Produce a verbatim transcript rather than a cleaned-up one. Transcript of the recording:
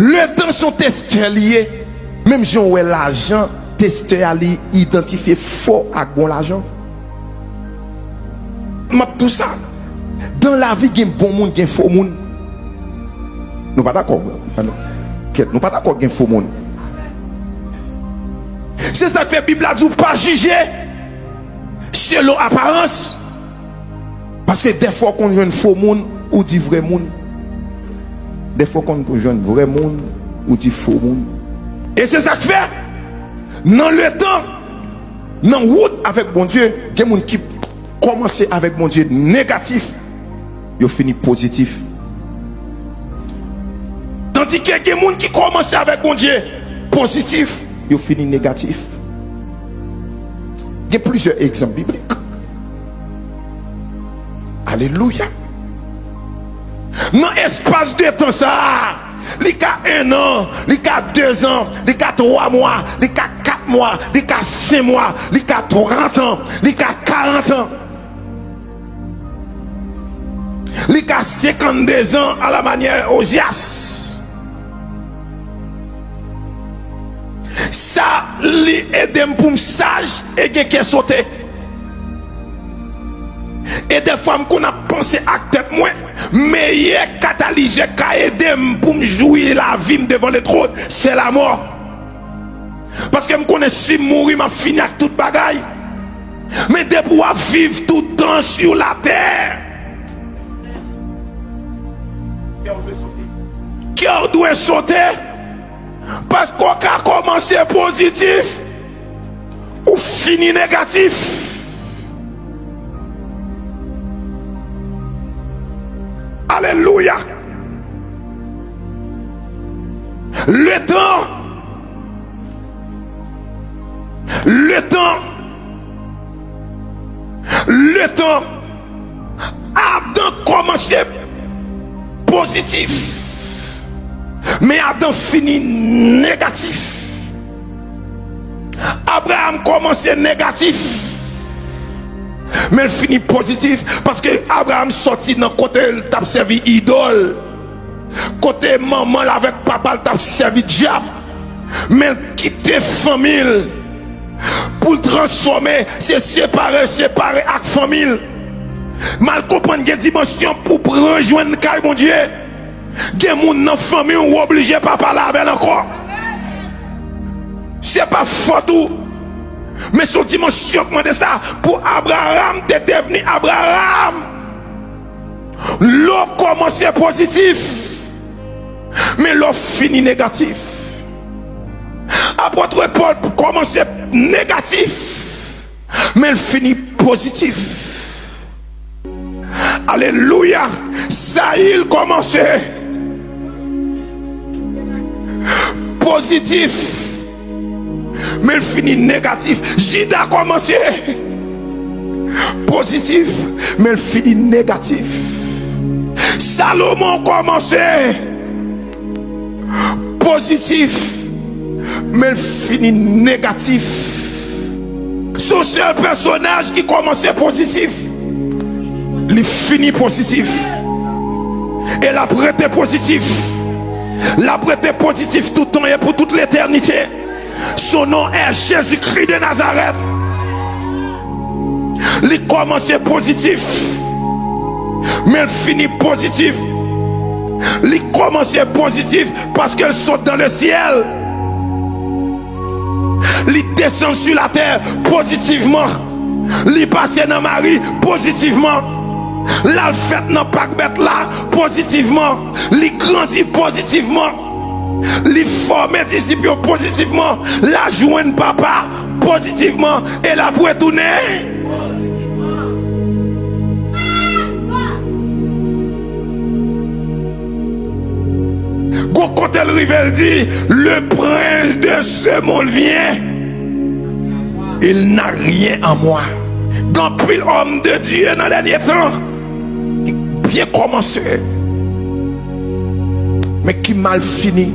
Letan se yon testè li ye. Menm jan w wè lajan, testè a li idantifye fo ak bon lajan. M ap di w sa. Dan lavi gen bon moun, gen fo moun. Nou pa dakò? Kèt, nou pa dakò gen fo moun. Se sa k fè Bib la di w pa jije selon aparans. Paske dèfwa w konn jwenn fo moun, ou di vrè moun. Dèfwa w konn jwenn vrè moun, ou di fo moun. E se sa k fè, nan letan, nan wout avèk Bondye, gen moun ki kòmanse avèk Bondye negatif, yo fini pozitif. Tandike gen moun ki kòmanse avèk Bondye pozitif, yo fini negatif. Gen plizyè egzanp biblik. Alelouya. Nan espas de tan sa a, li ka en an, li ka dezan, li ka twa mwa, li ka kat mwa, li ka senk mwa, li ka trant an, li ka karant an. Li ka senkannde zan a la manyè Ozyas. Sa li ede m pou m saj e gen kè sote. E dèfwa m konn ap panse ak tèt mwen, meyè katalizè ka ede m pou m jwi lavi m devan letwòn, se lamò. Paske m konnen si m mouri, m ap fini ak tout bagay. Men depi w ap viv toutan sou latè, kè w dwe sote. Paske w ka kòmanse pozitif, ou fini negatif. Alelouya. Letan Letan, letan Adan kòmanse pozitif, men Adan fini negatif. Abraram kòmanse negatif, men l fini pozitif, paske Abraram sòti nan kote l t ap sèvi idòl. Kote manman l avèk papa l t ap sèvi dyab, men l kite fanmi l pou l transfòme, se separe, separe ak fanmi l. Mal konprann gen dimansyon pou w rejwenn kay Bondye. Gen moun nan fanmi w, w oblije pa pale avè l ankò. Se pa fòt ou, men se yon dimansyon k mande sa pou Abraram te devni Abraram. Lè w kòmanse pozitif, men lè w fini negatif. Apot Pòl kòmanse negatif, men l fini pozitif. Alelouya! Sayil kòmanse pozitif, men l fini negatif. Jida kòmanse pozitif, men l fini negatif. Salomon kòmanse pozitif, men l fini negatif. Se yon sèl pèsonaj ki kòmanse pozitif, li fini pozitif. E l ap rete pozitif. L ap rete pozitif tout tan e pou tout letènite. Son nom est Jésus-Christ de Nazareth. Li kòmanse pozitif, men l fini pozitif. Li kòmanse pozitif paske l sot nan le syèl. Li desann sou latè pozitivman. Li pase nan mari pozitivman. L al fèt nan pak bèt la pozitivman. Li grandi pozitivman. Li fòme disip yo pozitivman. L al jwenn papa pozitivman. E l ap retounen. Gon kote l rive, l di, le prince de ce monde vient, il n'a rien en moi. Gen anpil òm de Dye nan dènye tan ki byen kòmanse, men ki mal fini.